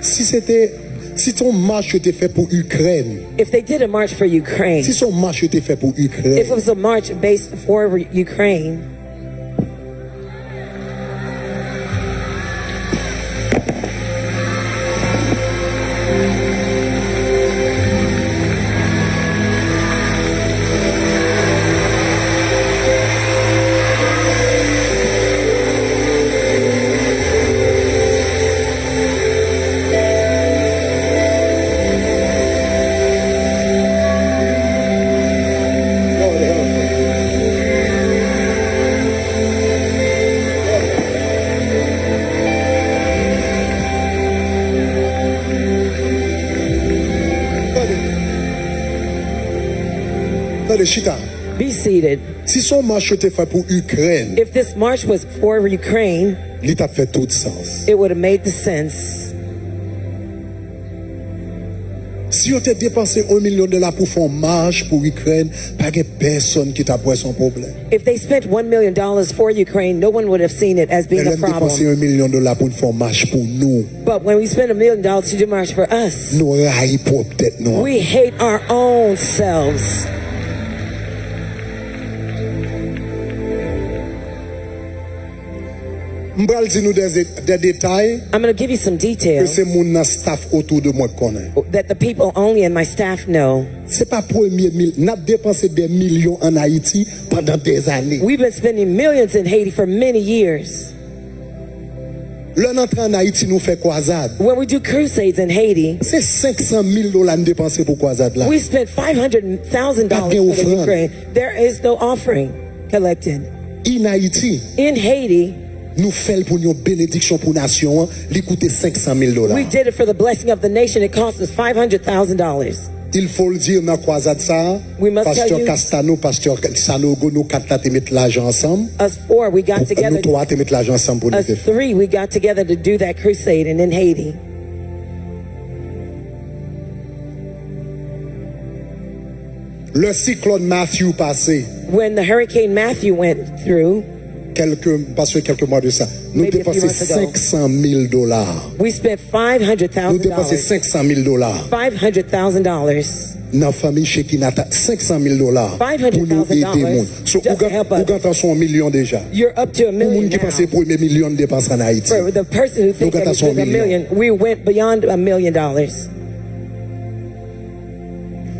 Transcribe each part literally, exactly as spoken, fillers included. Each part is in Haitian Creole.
Si se te, si se yon mach yo te fè pou Ikrèn, If they did a march for Ukraine, si se yon mach yo te fè pou if it Ikrèn, was a march based for Ukraine, Tande, chita. Be seated. Si se yon mach yo te fè pou Ikrèn, If this march was for Ukraine, li t ap fè tout sans. It would have made the sense. Si yo te depanse yon milyon dola pou fè yon mach pou Ikrèn, pa gen pèsonn ki t ap wè se yon pwoblèm. If they spent one million dollars for Ukraine, no one would have seen it as being Men a lè n depanse problem. Yon milyon dola pou n fè yon mach pou nou, But when we spend a million dollars to do march for us, nou rayi pwòp tèt nou. We hate our own selves. M pral di nou de, de detay I'm going to give you some ke details se moun nan staff otou de mwen k konnen. That the people only in my staff know. Se pa premye mil, n ap depanse de milyon ann Ayiti pandan dèzane. We've been spending millions in Haiti for many years. Lè n antre ann Ayiti, nou fè kwazad. When we do crusades in Haiti, Se senk san mil dola n depanse pou kwazad la. We spent five hundred thousand dollars for the Ukraine. There is no offering collected. In Ayiti, In Haiti, nou fè l pou n yon benediksyon pou nasyon an, li koute senk san mil dola. We did it for the blessing of the nation. It cost us five hundred thousand dollars. Il faut le dire, nan kwazad sa a, We must tell pastè you- Castano, pastè Sanogo, nou kat la te met lajan ansanm. Us four, we got Nou together. Twa te met lajan ansanm pou nou Us te fè. Three, we got together to do that crusade and in Haiti. Lè siklòn Matthew pase, When the Hurricane Matthew went through, kèlke, m pa swe kèlke mwa de sa, nou Maybe a few depanse months ago. Senk san mil dola. We spent five hundred Nou thousand depanse dollars. Senk san mil dola. Five hundred thousand dollars. Nan fanmi Shekinah, senk san mil dola pou nou ede Five hundred thousand dollars moun. So, just ou to gen help ou gen others. Tan sou yon milyon deja. You're up to a Pou million moun ki panse now. Premye milyon depanse ann Ayiti. For the person who thinks Nou that gen it's Tan sou been a yon milyon. Million, we went beyond a million dollars.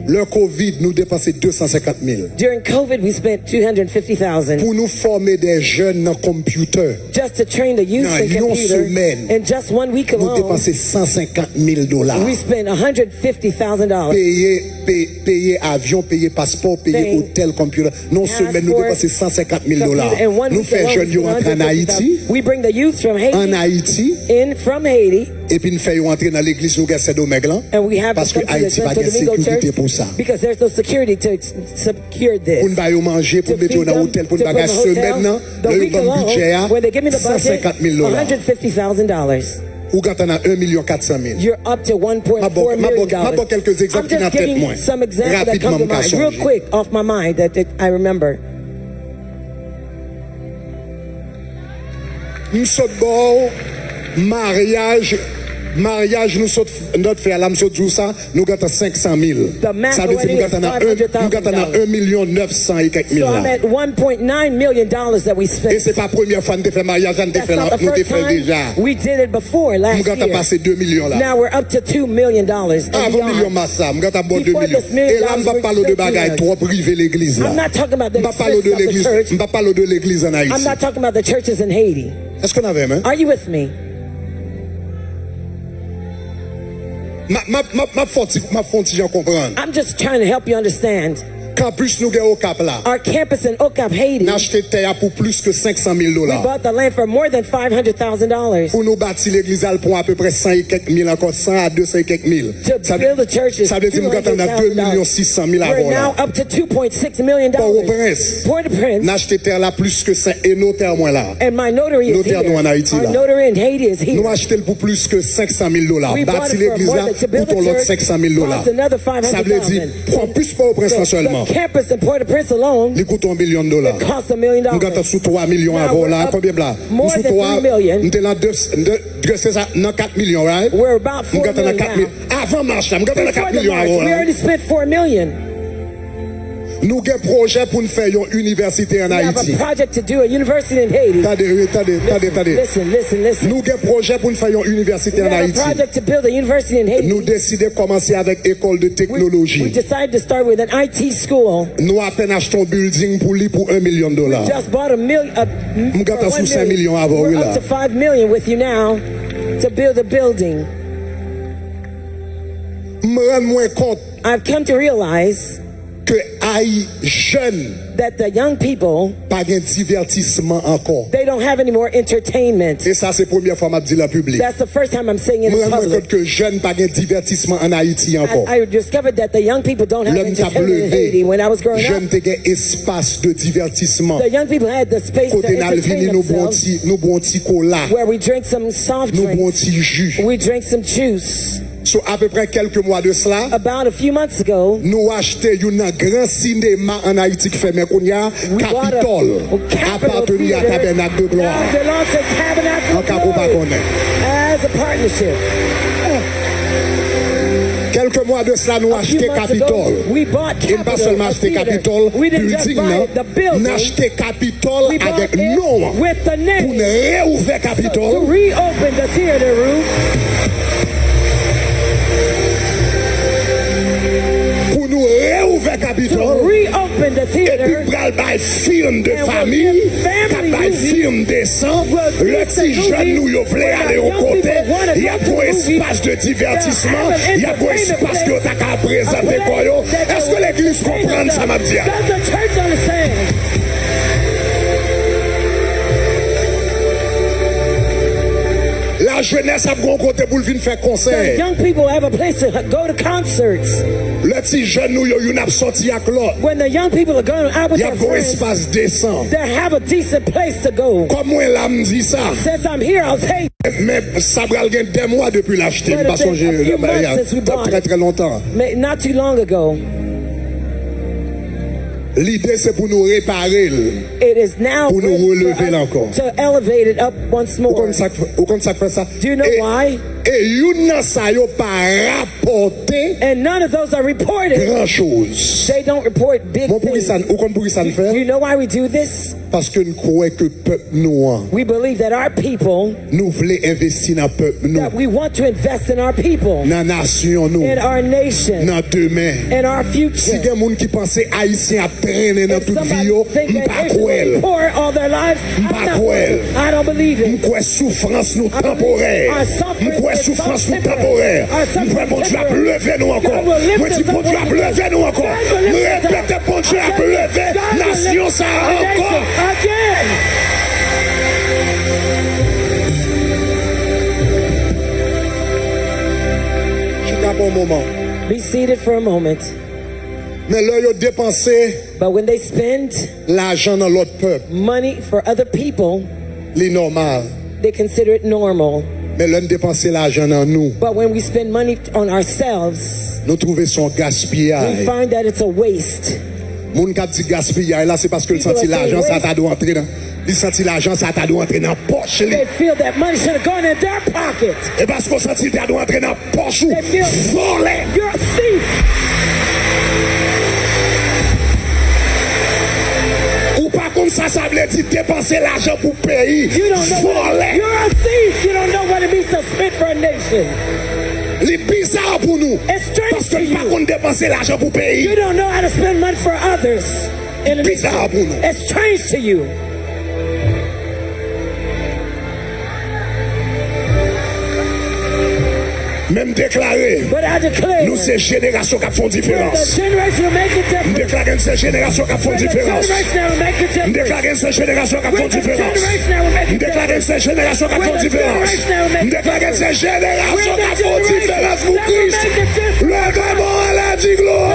Lè Covid, nou depanse de san senkant mil. During COVID, we spent two hundred fifty thousand. Pou nou fòme de jèn nan konpyitè. Just to train the youth Nan in yon computer. Semèn, In just one week nou alone, depanse san senkant mil dola. We spent a hundred fifty thousand dollars. Peye, pe, peye avyon, peye paspò, peye Paying otèl, konpyitè. Nan yon semèn, nou passport, depanse san senkant mil dola. Computer, and one Nou week fè alone, jèn yo antre ann Ayiti, we bring the youth from ann Haiti Ayiti, in from Haiti, epi n fè yo antre nan legliz nou gen Sendomeng lan, and we have the paske San Ayiti pa gen Domingo sekirite church pou sa. Because there's no security to s- secure this. Pou n ba yo manje, pou To n mete yo feed nan them, otèl, pou n to bagay. put them in a Semèn hotel. Nan, The lè yo week ban m alone, bidjè a, when they give me the budget, san senkant mil dola. One hundred fifty thousand dollars. Ou gentan nan yon milyon kat san mil. You're up to M ap ba w- one point four million dollars. M ap ba w kèlke egzanp I'm ki nan just tèt giving you mwen. Some examples that come Rapidman, to m ka mind, real sonje. Quick, off my mind, that, that I remember. M sot ba w maryaj, maryaj nou sot, nou t fè a la, m sot di w sa, nou gentan senk san mil. The mass Sa vle di m wedding is gentan nan un- five hundred thousand dollars. M gentan nan un milyon nèf san e kèk mil So I'm la. At one point nine million dollars that we E spent. Se pa premyè fwa n te fè maryaj la, n te That's fè not la, the nou te first fè l deja. Time. We did it before M last gentan year. Pase de milyon la. Now we're up to two million dollars. Avan milyon mas la, m gentan ba w de milyon. E la, m p ap pale w de bagay twò prive legliz la. I'm not talking about the M p ap pale w de expenses of the legliz, church. M p ap pale w de legliz ann I'm Ayiti. Not talking about the churches in Haiti. Èske w avè m? Are you with me? M ap, m ap, m ap, m ap fè w ti, m ap fè w ti jan konprann. I'm just trying to help you understand. Kanpis nou gen Okap la. Our campus in Okap, Haiti, N achte tè a pou plis ke senk san mil we dola. Bought the land for more than five hundred thousand dollars. Pou nou bati legliz la, l pran apeprè san e kèk mil ankò, san a de san e kèk mil. To build the church is Sa vle di m gentan nan de milyon sis san mil We're avè w now la. Up to two point six million dollars. Pòtoprens. Port-au-Prince. N achte tè la plis ke senk e notè mwen la. And my notary is Notè nou here. Ann Ayiti Our la. Notary in Haiti is here. Nou achte l pou plis ke senk san mil dola. We bought Bati it for legliz more la, than, to build koute w the lòt church, senk san mil dola. Cost another five hundred thousand. Sa vle di, pran plis Pòtoprens la sèlman. campus in Port-au-Prince alone, li koute yon milyon dola. It costs a million dollars. M gentan sou twa milyon avè w la. Konbyen m la? M sou twa. M te nan de, de, de, se sa, nan kat milyon, right? We're about four million now. M gentan nan kat milyon. Avan mach la, m gentan nan kat milyon avè w la. Before the march, we already spent four million. Nou gen pwojè pou n fè yon inivèsite ann Ayiti. We have a project to do a university in Haiti. Tande, tande, tande, tande. Listen, listen, listen. Nou gen pwojè pou n fè yon inivèsite ann Ayiti. We have a project to build a university in Haiti. Nou deside kòmanse avèk ekòl de teknoloji. We, we decided to start with an I T school. Nou apèn achte yon building pou li pou yon milyon dola. We just bought a mil-, a, m gentan sou senk milyon avè w, wi la. We're up to five million with you now to build a building. M rann mwen kont I've come to realize ke ay jèn that the young people, pa gen divètisman ankò. They don't have any more entertainment. E sa se premyè fwa m ap di l an piblik. That's the first time I'm saying it in public. Mwen rann mwen kont ke jèn pa gen divètisman ann Ayiti ankò. I, I discovered that the young people don't have entertainment in Haiti. When I was growing up, lè m t ap leve, jèn te gen espas de divètisman. The young people had the space to entertain themselves. Kote n al vini, nou bwè yon ti, nou bwè yon ti kola. Where we drink some soft drinks. Nou bwè yon ti ji. We drink some juice. So, apeprè kèlke mwa de sela, about a few months ago, nou achte youn nan gran sinema ann Ayiti k fèmen kounye a, Capitol, Capitol Theater, apateni a Tabènak de Glwa. Now belongs to Tabernacle of Glory. An ka pou pa konnen. As a partnership. Kèlke mwa de sela, nou achte Capitol. A few months ago, we bought Capitol, a theater. E n pa sèlman achte Capitol, building nan, n achte Capitol avèk non an. We bought it with the name. Pou n reouvè Capitol. So, to reopen the theater room. Pou nou reouvè Capitol. To reopen the theater. Epi pral bay fim de fanmi, k ap bay fim de san. Lè ti jèn nou yo vle ale yon kote, y ap gon espas de divètisman, y ap gon espas ke yo ta ka prezante kò yo. Èske legliz konprann sa m ap di a? Does the church understand? Lajenès ap gon kote pou l vin fè konsè. The young people have a place to go to concerts. Lè ti jèn nou yo, youn ap sòti ak lòt, when the young people are going out with their friends, y ap gon espas desan. They have a decent place to go. Kòm mwen la, m di sa. Since I'm here, I'll say, men sa pral gen dè mwa depi l achte. M pa sonje lè bagay a. But a few months since we bought it. Trè, trè lontan. Not too long ago. Lide se pou nou repare l, pou nou releve l ankò. It is now ready for us to elevate it up once more. Ou konn sa k fè, ou konn sa k fè sa? Do you know why? E, e youn nan sa yo pa rapòte gran choz. And none of those are reported. They don't report big things. Bon, poukisa, ou konn poukisa n fè? Do, do you know why we do this? Paske n kwè ke pèp nou an, we believe that our people, nou vle envesti nan pèp nou, that we want to invest in our people, nan nasyon nou, in our nation, nan demen. In our future. Si gen moun ki panse Ayisyen ap trennen nan tout vi yo, m pa kwè l. If somebody think that Haitians will be poor all their lives, I'm not, I don't believe it. M pa kwè l. M kwè soufrans nou tanporè. I believe our suffering is temporary. M kwè soufrans nou tanporè. Our suffering is temporary. M kwè Bondye ap leve nou ankò. God will lift us up one day. Mwen di Bondye ap leve nou ankò. God will lift us up. Mwen repete, Bondye ap leve nasyon sa a ankò. God will lift our nation again. Chita pou yon moman. Be seated for a moment. Men lè yo depanse, but when they spend, lajan nan lòt pèp, money for other people, li nòmal. They consider it normal. Men lè n depanse lajan nan nou, but when we spend money on ourselves, nou twouve se yon gaspiyay. We find that it's a waste. Moun k ap di gaspiyay la, se paske l santi lajan sa ta dwe antre nan, li santi lajan sa ta dwe antre nan pòch li. They feel that money should have gone in their pocket. E paske w santi l ta dwe antre nan pòch ou, vòlè. They feel you're a thief. Ou pa konn sa sa vle di depanse lajan pou peyi, vòlè. You don't know what it, you're a thief. You don't know what it means to spend for a nation. Li biza pou nou. It's strange to you. Paske n pa konn depanse lajan pou peyi. You don't know how to spend money for others. Biza pou nou. It's strange to you. Men m deklare, but I declare, nou se jenerasyon k ap fè yon diferans. We're the generation who make a difference. M deklare n se jenerasyon k ap fè yon diferans. We're the generation that will make a difference. M deklare n se jenerasyon k ap fè yon diferans. We're the generation that will make a difference. M deklare n se jenerasyon k ap fè yon diferans. We're the generation that will make a difference. M deklare n se jenerasyon k ap fè yon diferans pou Kris. Leve men w anlè, di glwa.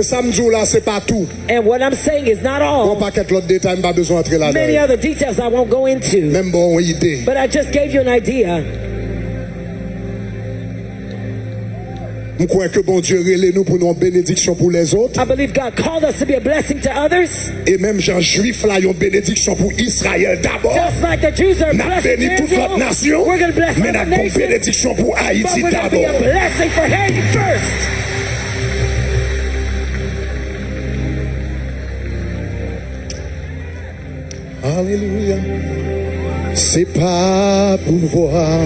Sa m di w la, se pa tou. And what I'm saying is not Yon all. Pakèt lòt detay m pa bezwen antre ladan Many yo. Other details I won't go into. Men m ba w yon ide. But I just gave you an idea. M kwè ke Bondye rele nou pou nou yon benediksyon pou lèzòt. I believe God called us to be a blessing to others. E menm jan Jwif la yon benediksyon pou Izrayèl dabò. Just like the Jews are N ap blessed beni in tout lòt Israel, nasyon, we're going to bless men n other ap bon nations. Benediksyon pou But Ayiti we're going to be a dabò. Blessing for Haiti first. Alelouya. Se pa pouvwa